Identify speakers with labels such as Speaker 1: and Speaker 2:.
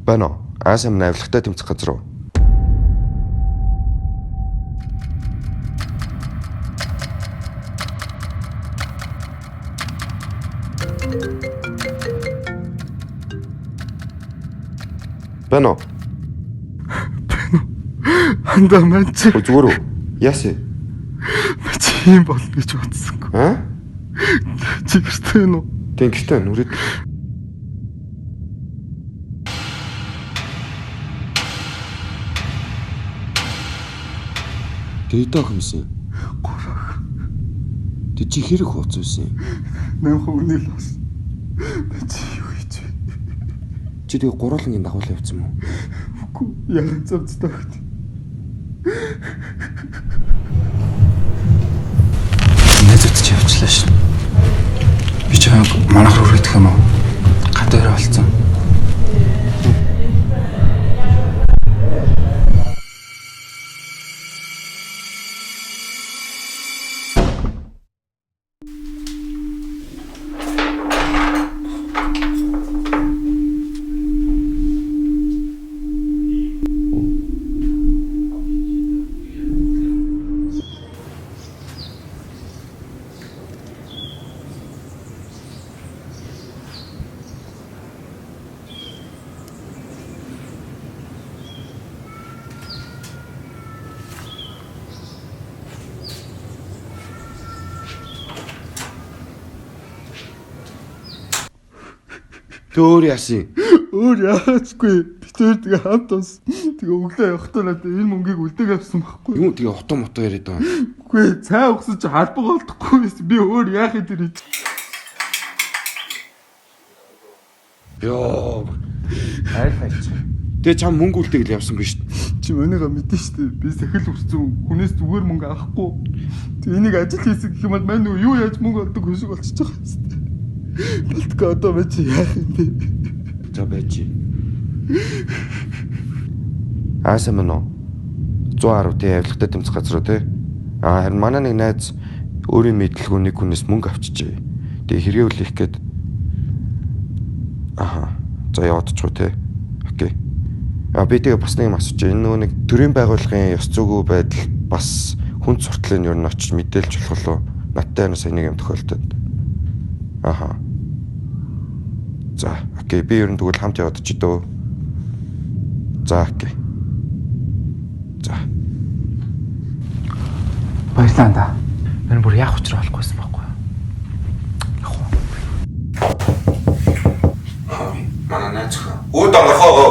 Speaker 1: Байна уу? Аасам авилгатай тэмцэх газар уу? Байна уу?
Speaker 2: Андаа маань чи
Speaker 1: Өө, зүгээр үү? Яасан?
Speaker 2: чи юм болно гэж бодсонгүй.
Speaker 1: Аа?
Speaker 2: Чи гэртээ нү?
Speaker 1: Тэг гэртээ нүрээд. Тэг доо хэмсэн.
Speaker 2: Гурав.
Speaker 1: Тэг чи хэрэг хууц байсан юм?
Speaker 2: 8% үнэл бас. Чи юу хийж вэ?
Speaker 1: Чи тэгээ гуруулангийн дагуулan явцсан юм уу?
Speaker 2: Үгүй яхан зовцтой огт.
Speaker 3: Найзууд чи явчлаа шин. Би чамайг манайх руу хүргэх юм уу? Гадаа өрөө олцсон.
Speaker 1: Тэг өөр яасан?
Speaker 2: Өөр яагаачгүй. Би тэр тэгээ хамт бас тэгээ өглөө явахдаа надад энэ мөнгийг үлдээг авсан байхгүй.
Speaker 1: Юу тэгээ утаа мутаа яриад байгаа юм?
Speaker 2: Үгүй цай угсан чи халбаг олдохгүй байсан. Би өөр яах юм тэр чи.
Speaker 1: Йоо. Айл хайч. Тэгээ чам мөнгө үлдээг л явсангүй шүү дээ.
Speaker 2: Чи манайга мэдэн штэ. Би сахил үрцэн хүнээс зүгээр мөнгө авахгүй. Тэг энийг ажил хийсэн гэх юм бол мань юу яаж мөнгө олдог хүн шиг болчихж байгаа юм штэ. Бэлтгэл одоо мань чи яах юм бэ?
Speaker 1: За байж. Аасан мөн үү? 110 тий авилгатай тэмцэх газар уу тий? Аа харин манай нэг найз өөрийн мэдлгүй нэг хүнээс мөнгө авчижээ. Тэгээ хэрэгээ үлээх гээд аха за яваадчих уу тий? Окей. А би тэгээ бас нэг юм асууж. Энэ нөгөө нэг төрийн байгууллагын ёс зүйн байдал бас хүн суртлын ер нь очиж мэдээлж болох уу? Надтай энэ сая нэг юм тохиолдод. Аха. За, окей. Би ер нь тэгвэл хамт яваад чи дөө. За, окей. За.
Speaker 3: Баярлалаа андаа. Мэн бүр яах учраа олохгүйсэн байхгүй юу? Явах уу?
Speaker 1: Манай найз өхөө. Үүд онгорхоо.